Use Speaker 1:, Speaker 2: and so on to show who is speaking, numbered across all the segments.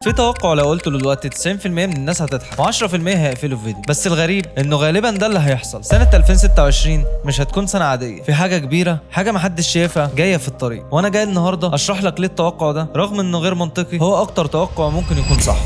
Speaker 1: في توقع لو قلته دلوقتي 90% من الناس هتضحك و10% هيقفلوا الفيديو، بس الغريب انه غالبا ده اللي هيحصل. سنة 2026 مش هتكون سنة عادية، في حاجة كبيرة، حاجة محدش شايفها جاية في الطريق، وانا جاي النهاردة اشرح لك ليه التوقع ده رغم انه غير منطقي هو اكتر توقع ممكن يكون صح.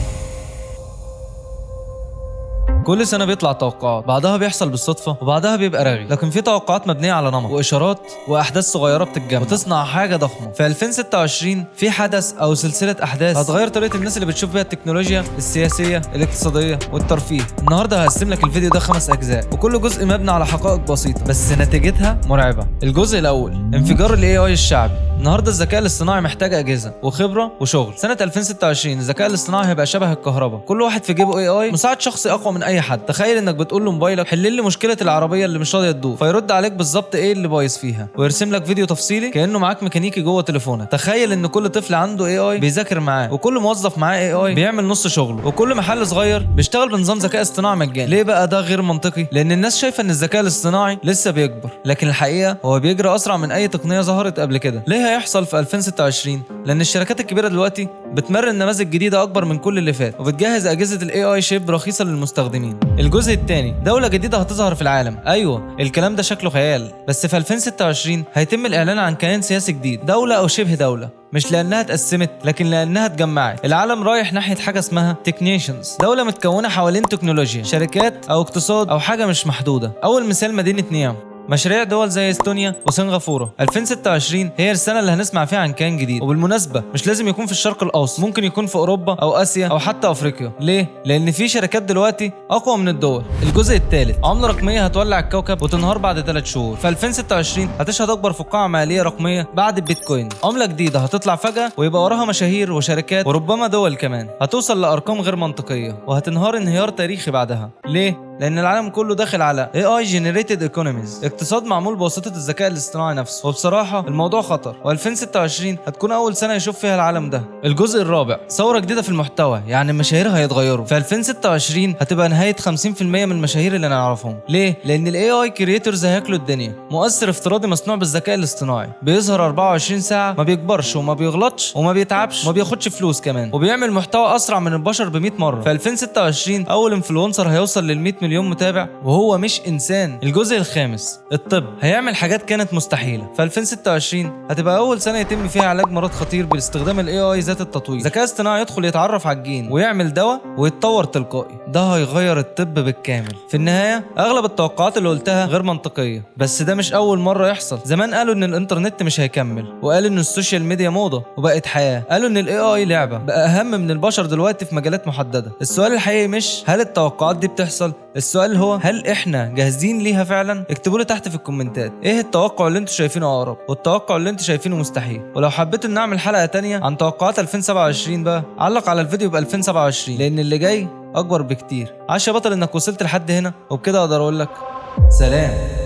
Speaker 1: كل سنة بيطلع توقعات، بعضها بيحصل بالصدفة وبعضها بيبقى رغي، لكن في توقعات مبنية على نمط وإشارات وأحداث صغيرة بتتجمع وتصنع حاجة ضخمة. في 2026 في حدث أو سلسلة أحداث هتغير طريقة الناس اللي بتشوف بيها التكنولوجيا السياسية الاقتصادية والترفيه. النهاردة هقسم لك الفيديو ده 5 أجزاء، وكل جزء مبني على حقائق بسيطة بس نتيجتها مرعبة. الجزء الأول، انفجار ال AI الشعبي. النهارده الذكاء الاصطناعي محتاج اجهزة وخبره وشغل. سنة 2026 الذكاء الاصطناعي هيبقى شبه الكهرباء، كل واحد في جيبه AI مساعد شخصي اقوى من اي حد. تخيل انك بتقول له موبايلك حل لي مشكلة العربية اللي مش راضية تدور، فيرد عليك بالظبط ايه اللي بايظ فيها ويرسم لك فيديو تفصيلي كانه معاك ميكانيكي جوه تليفونك. تخيل ان كل طفل عنده AI بيذاكر معاه، وكل موظف معاه AI بيعمل نص شغله، وكل محل صغير بيشتغل بنظام ذكاء اصطناعي مجاني. ليه بقى ده غير منطقي؟ لان الناس شايفه ان الذكاء الاصطناعي لسه بيكبر، لكن الحقيقة هو بيجري اسرع من اي تقنية ظهرت قبل كده. ليه هيحصل في 2026؟ لان الشركات الكبيرة دلوقتي بتمرن نماذج جديدة اكبر من كل اللي فات، وبتجهز اجهزة ال AI chip رخيصة للمستخدمين. الجزء الثاني، دولة جديدة هتظهر في العالم. ايوه الكلام ده شكله خيال، بس في 2026 هيتم الاعلان عن كيان سياسي جديد، دولة او شبه دولة، مش لانها اتقسمت لكن لانها اتجمعت. العالم رايح ناحية حاجة اسمها tech nations، دولة متكونه حوالين تكنولوجيا، شركات او اقتصاد او حاجة مش محدودة. اول مثال مدينة نيام، مشاريع دول زي استونيا وسنغافوره. 2026 هي السنة اللي هنسمع فيها عن كيان جديد، وبالمناسبة مش لازم يكون في الشرق الاوسط، ممكن يكون في اوروبا او اسيا او حتى افريقيا. ليه؟ لان في شركات دلوقتي اقوى من الدول. الجزء الثالث، عمله رقمية هتولع الكوكب وتنهار بعد 3 شهور. في 2026 هتشهد اكبر فقاعة ماليه رقمية بعد البيتكوين. عمله جديدة هتطلع فجاة ويبقى وراها مشاهير وشركات وربما دول كمان، هتوصل لارقام غير منطقية وهتنهار انهيار تاريخي بعدها. ليه؟ لان العالم كله داخل على AI generated economies، اقتصاد معمول بواسطة الذكاء الاصطناعي نفسه. وبصراحة الموضوع خطر، و2026 هتكون اول سنة يشوف فيها العالم ده. الجزء الرابع، ثورة جديدة في المحتوى، يعني المشاهير هيتغيروا. في 2026 هتبقى نهاية 50% من المشاهير اللي نعرفهم. ليه؟ لان ال AI creators هياكلوا الدنيا. مؤثر افتراضي مصنوع بالذكاء الاصطناعي بيظهر 24 ساعة، ما بيكبرش وما بيغلطش وما بيتعبش وما بياخدش فلوس كمان، وبيعمل محتوى اسرع من البشر ب 100 مرة. في 2026 اول influencer هيوصل لل 100 مليون متابع وهو مش انسان. الجزء الخامس، الطب هيعمل حاجات كانت مستحيلة. في 2026 هتبقى اول سنة يتم فيها علاج مرض خطير باستخدام ال AI ذات التطوير. ذكاء اصطناعي يدخل يتعرف على الجين ويعمل دواء ويتطور تلقائي. ده هيغير الطب بالكامل. في النهاية اغلب التوقعات اللي قلتها غير منطقية، بس ده مش اول مرة يحصل. زمان قالوا ان الانترنت مش هيكمل، وقالوا ان ال social media موضة وبقت حياة، قالوا ان ال AI لعبه بقى اهم من البشر دلوقتي في مجالات محددة. السؤال الحقيقي مش هل التوقعات دي بتحصل، السؤال هو هل احنا جاهزين ليها فعلا؟ اكتبوا لي تحت في الكومنتات ايه التوقع اللي انتوا شايفينه اقرب والتوقع اللي انتوا شايفينه مستحيل. ولو حبيتوا ان نعمل حلقة تانية عن توقعات 2027 بقى علق على الفيديو ب 2027، لان اللي جاي اكبر بكتير. عاش يا بطل انك وصلت لحد هنا، وبكده اقدر اقول لك سلام.